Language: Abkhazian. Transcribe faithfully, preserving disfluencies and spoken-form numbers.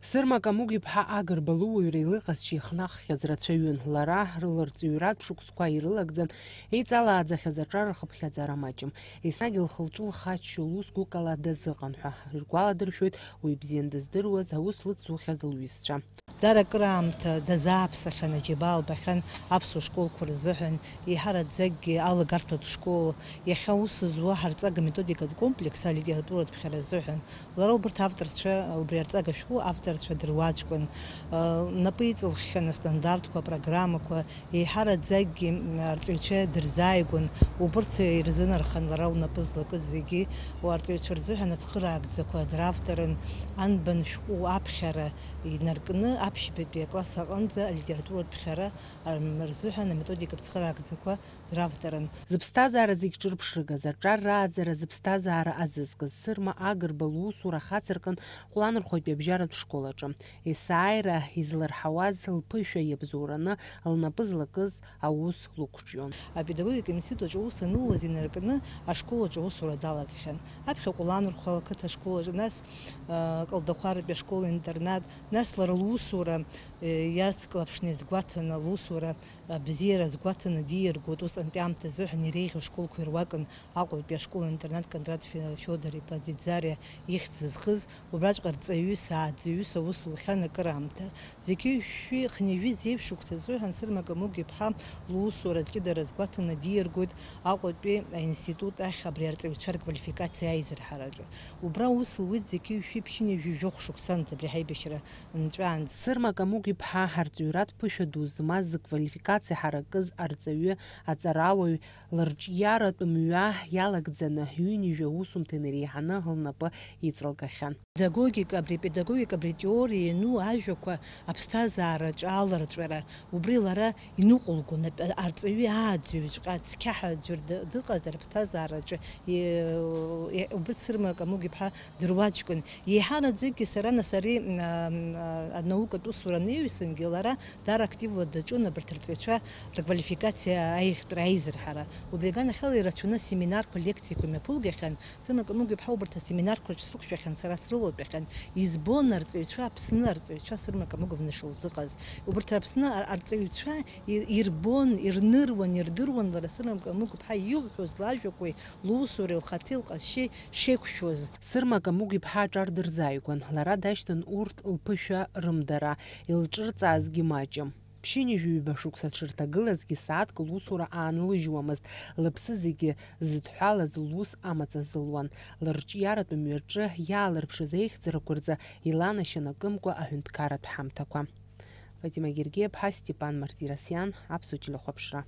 Сырма Камыгә-иԥҳа Агрба лыуаҩра илыҟазшьа ихнаххьаз рацәаҩын. Лара рыларҵаҩратә шықәсқәа ирылагӡан, еиҵалааӡахьаз аҿар рхыԥхьаӡара маҷым. Еснагь лхы-лҿы лхаччо лус гәыкала дазыҟан ҳәа ргәаладыршәоит уи бзиан дыздыруаз, аус лыцзухьаз лҩызцәа. Дара акыраамҭа дазааԥсахьан, аџьабаа лбахьан, аԥсуа школқәа рзыҳәан, еиҳараӡакгьы алагарҭәатә школ, иахьа аус зуа ҳарҵага методикатә комплекс алитературатә ԥхьара азыҳәан. Лара убарҭ авторцәа, убри арҵага шәҟәы авторцәа дыруаӡәкын. Лнапы иҵылххьан астандартқәа, апрограммақәа, еиҳараӡакгьы арҵаҩцәа дырзааигәан, убарҭ ирзынархан лара лнапы злакыз зегьы, арҵаҩцәа рзыҳәан ацхыраагӡақәа дравторын, анбан шәҟәы аԥхьара инаркны, аԥшьбатәи акласс аҟынӡа алитературатә ԥхьара рзыҳәан аметодикатә цхыраагӡақәа дравторын. Зыԥсҭазаара зегь ҿырԥшрыгаз, аҿар рааӡара зыԥсҭазаара азызкыз Сырма Агрба лусура ахацыркын Ҟәланырхәатәи абжьаратә школ аҿы. Есааира излырҳауаз лԥышәа иабзоураны лнапы злакыз аус лықәҿион. Апедагогика институт аҿы аус анылуаз инаркны ашкол аҿы аусура далагахьан. Аԥхьа Ҟәланырхәа ақыҭа ашкол аҿы, нас, а, Калдахәаратәи ашкол-интернат, нас лара лусура, э, иацклаԥшны иазгәаҭаны лусура абзиара азгәаҭаны дииргоит, усҟантәи аамҭазы ҳәа иреиӷьу ашколқәа ируакын Аҟәатәи ашкол-интернат Кондрат Фе-, Феодор-иԥа Ӡиӡариа ихьӡ зызхыз, убраҵәҟьа рҵаҩыс, ааӡаҩыс аус лухьан акыраамҭа. Зқьи жәшәи хынҩажәи зеижә шықәса азыҳәан Сырма Камыгә-иԥҳа лусура ҷыдара азгәаҭаны дииргоит Аҟәатәи аинститут ахь абри арҵаҩцәа рквалификациа аизырҳараҿы. Убра аус луит зқьи жәшәи ԥшьынҩажәи жәохә шықәсанӡа абри ҳаибашьра нҵәаанӡа. Сырма Камыгә-иԥҳа арҵаҩратә ԥышәа ду змаз зквалификациа ҳаракыз арҵаҩы, аҵарауаҩ, лырҿиаратә мҩа иалагӡаны, ҩынҩажәа аусумҭа инареиҳаны лнапы иҵылгахьан. Педагогика, абри педагогика, абри теориа иану ажәақәа аԥсҭазаараҿы аларҵәара, убри лара иныҟәылгон, ап-, арҵаҩы ааӡаҩҵәҟьа цқьа ҳәа аӡәыр ды-, дыҟазар аԥсҭазаараҿы, и-, и-, убырҭ Сырма Камыгә-иԥҳа дыруаӡәкын. Еиҳараӡакгьы сара нас ари, м, а, м, а, анаукатә усура анаҩсангьы лара даара активла даҿын абарҭ арҵаҩцәа рквалификациа аиӷьтәра аизырҳара. Убри аганахьала ирацәаны асеминарқәа, лекциақәа мҩаԥылгахьан, Сырма Камыгә-иԥҳа убарҭ асеминарқәа рҿы срықәшәахьан, сара срылатәахьан. Избон арҵаҩцәа, Аԥсны арҵаҩцәа Сырма Камыгәовна шылзыҟаз. Убарҭ Аԥсны ар-, арҵаҩцәа и-, ирбон, ирныруан, ирдыруан лара Сырма Камыгә-иԥҳа илҳәоз лажәақәеи лусуреи лхаҭеи лҟазшьеи шеиқәшәоз. Сырма Камыгә-иԥҳа аҿар дырзааигәан, лара дашьҭан урҭ лԥышәа рымдара, илҿырҵаазгьы маҷым. Ԥшьынҩажәи ҩба шықәса дшырҭагылазгьы, сааҭк лусура аанлыжьуамызт, лыԥсы зегьы зыдҳәалаз лус амаҵ азылуан. Лырҿиаратә мҩаҿы иаалырԥшыз аихьӡарақәа рзы иланашьан акымкәа аҳәынҭқарратә ҳамҭақәа. Фатима Гергиаԥҳа, Степан Мартиросиан, Аԥсуа телехәаԥшра.